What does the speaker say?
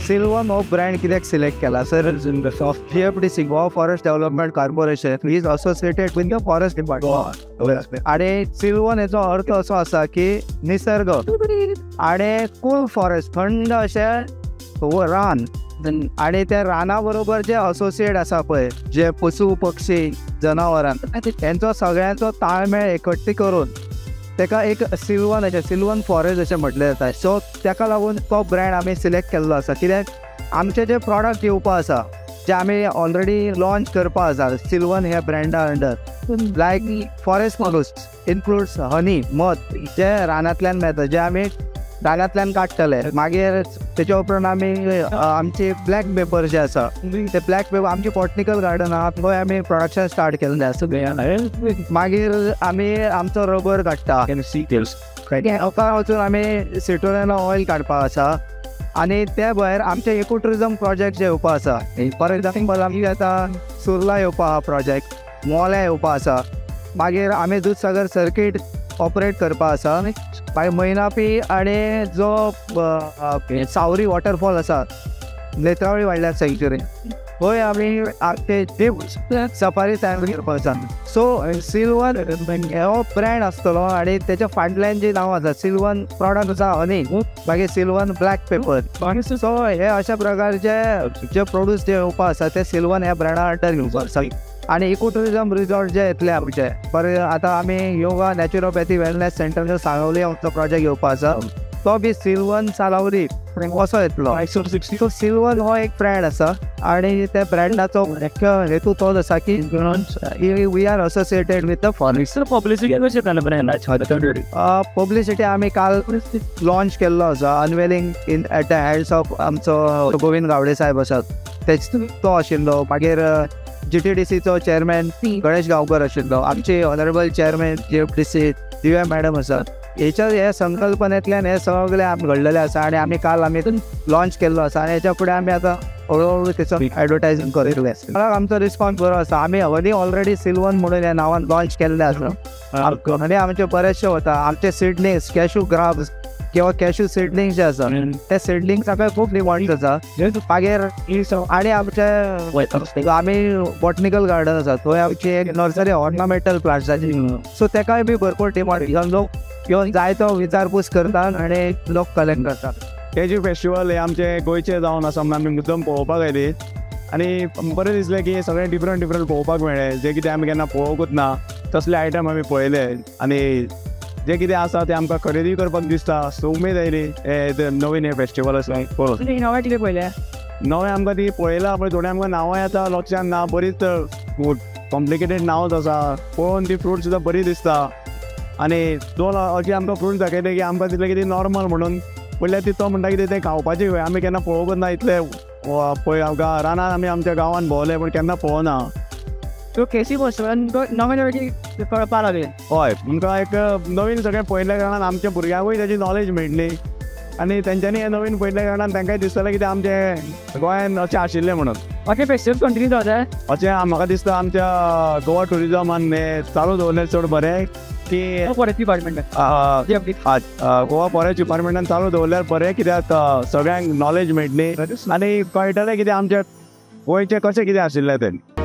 सिल्वन हो ब्रँड कित्याक सिलेक्ट केला sir, GFDC Goa forest development corporation is associated with the forest department. आणि सिल्वन हेचो अर्थ असो आसा की निसर्ग आणि कूल फॉरेस्ट, थंड अशें रान आणि त्या राना बरोबर जे असोसिएट आसा पळय, जे पशु पक्षी जनावरां हेंचो सगळ्यांचो ताळमेळ एकट्टी करून तेका एक सिल्वन अशें सिल्वन फॉरेस्ट अशें म्हटलें जाता. सो तेका लागून तो ब्रँड आमी सिलेक्ट केल्लो आसा, कित्याक आमचे जे प्रॉडक्ट येवपा आसा जे आमी ऑलरेडी लॉन्च करपा आसा सिल्वन ह्या ब्रँडा under, like forest produce includes honey, मध जे रानांतल्यान मेळटा, जे आमी रानांतल्यान काडटले. मागीर तेच्या उपरांत आमी आमची ब्लॅक पेपर जे आसा ते ब्लॅक पेपर आमची बॉटनिकल गार्डन आहा थंय आमी प्रोडक्शन स्टार्ट केल्लें आसा. मागीर आमी आमचो रबर काडटा, मुखार वचून आमी सिटोनेला ऑयल काडपा आसा. आनी ते भायर आमचे इको ट्युरिजम प्रोजेक्ट जे येवपा आसा, फॉर एग्जाम्पल आमची आतां सुर्ला येवपा आहा प्रोजेक्ट, मोल्या येवपा आसा. मागीर आमी दुदसागर सर्कीट ऑपरेट करपा आसा, मागीर मैनापी आनी जो सावरी वॉटरफॉल आसा नेत्रावळी वायल्ड लायफ सँक्चुरी थंय आमी ते जीप सफारी तयार करपा आसा. सो सिल्वन हो ब्रँड आसतलो आनी तेच्या फाटल्यान जी नांव आसा सिल्वन प्रॉडक्ट आसा हनी, मागीर सिल्वन ब्लॅक पेपर. सो हे अशा प्रकारचे जे प्रोड्यूस जे येवपा आसा ते सिल्वन ह्या ब्रँडा अंडर घेवपा आसा. आनी इको ट्युरिजम रिजॉर्ट जे येतले आमचे, पर आतां आमी योगा नॅचुरोपॅथी वेलनेस सेंटर सांगवली आमचो प्रोजेक्ट येवपा आसा, तो बी सिल्वन सालावरी असो येतलो. सो सिल्वन हो एक ब्रँड आसा आनी त्या ब्रँडाचो मुख्य हेतू तोच आसा की we are associated with the forest. Publicity कशें जालें ब्रँडाची? पब्लिसिटी आमी काल लॉन्च केल्लो आसा, unveiling in at the hands of आमचो गोविंद गावडे साहेब आसात तेच तो आशिल्लो. मागीर GTDCचो चेअरमॅन गणेश गांवकर आशिल्लो, आमचे honourable chairman GFDC Divya madam आसात. हेच्या हे संकल्पनेंतल्यान हे सगळें आमी घडलेलें आसा आनी आमी काल आमी लॉन्च केल्लो आसा आनी हेच्या फुडें आमी आतां हळू हळू तेचो एडवर्टायजींग करतले. आमचो रिस्पॉन्स बरो आसा. आमी हनी ऑलरेडी सिल्वन म्हणून ह्या नांवान लॉन्च केल्लें आसा. हनी आमचे बरेचशे वता, आमचे सिडलिंग्स कॅशू ग्राब्स किंवा कॅशू सिडलिंग्स जे आसा ते सिडलिंग्साकय खूब डिमांड आसा. मागीर आनी आमचे आमी बॉटनिकल गार्डन आसा थंय आमची एक नर्सरी ऑर्नामेंटल प्लांट्साची, सो तेकाय बी भरपूर डिमांड, लोक येवन जायतो विचारपूस करतात आनी लोक कलेक्ट करतात. हे जे फेस्टिवल हे आमचे गोंयचे जावन आसा म्हणून आमी मुद्दम पळोवपाक आयली आनी बरें दिसलें की सगळें डिफरंट डिफरंट पळोवपाक मेळ्ळें, जे कितें आमी केन्ना पळोवंकूच ना तसले आयटम आमी पळयले आनी जे कितें आसा तें आमकां खरेदी करपाक दिसता. सो उमेद आयली हे नवीन हे फेस्टिवल आसा पळोवन. नवें कितें पळयलें? नवें आमकां ती पळयलां पूण थोडें आमकां नांवां आतां लक्षान ना, बरीच कॉम्प्लिकेटेड नांवांच आसा. पळोवन ती फ्रूट सुद्दां बरी दिसता आनी दोन अशें आमकां फ्रूट दाखयले की आमकां दिसलें की ती नॉर्मल म्हणून, म्हणल्यार ती तो म्हणटा कितें तें खावपाची खंय आमी केन्ना पळोवंकूच ना इतलें. पळय आमकां रानान आमी आमच्या गांवांत भोंवले पूण केन्ना पळोवना. सो केसी बसवन नवें नवें कळपाक लागलें. हय, आमकां एक नवीन सगळें पळयल्ल्या कारणान आमच्या भुरग्यांकूय ताची नॉलेज मेळटली आनी तेंच्यांनी हें नवीन पळयल्ल्या कारणान तांकांय दिसतलें कितें आमचें गोंयान अशें आशिल्लें म्हणून. अशें फेस्टिवल कंटिन्यू जाता अशें म्हाका दिसता. आमच्या गोवा ट्युरिजमान हें चालू दवरलें चड बरें की फॉरेस्ट डिपार्टमेंट, गोवा फॉरेस्ट डिपार्टमेंटान चालू दवरल्यार बरें, कित्याक सगळ्यांक नॉलेज मेळटली आनी कळटलें कितें आमच्या गोंयचें कशें कितें आशिल्लें तें.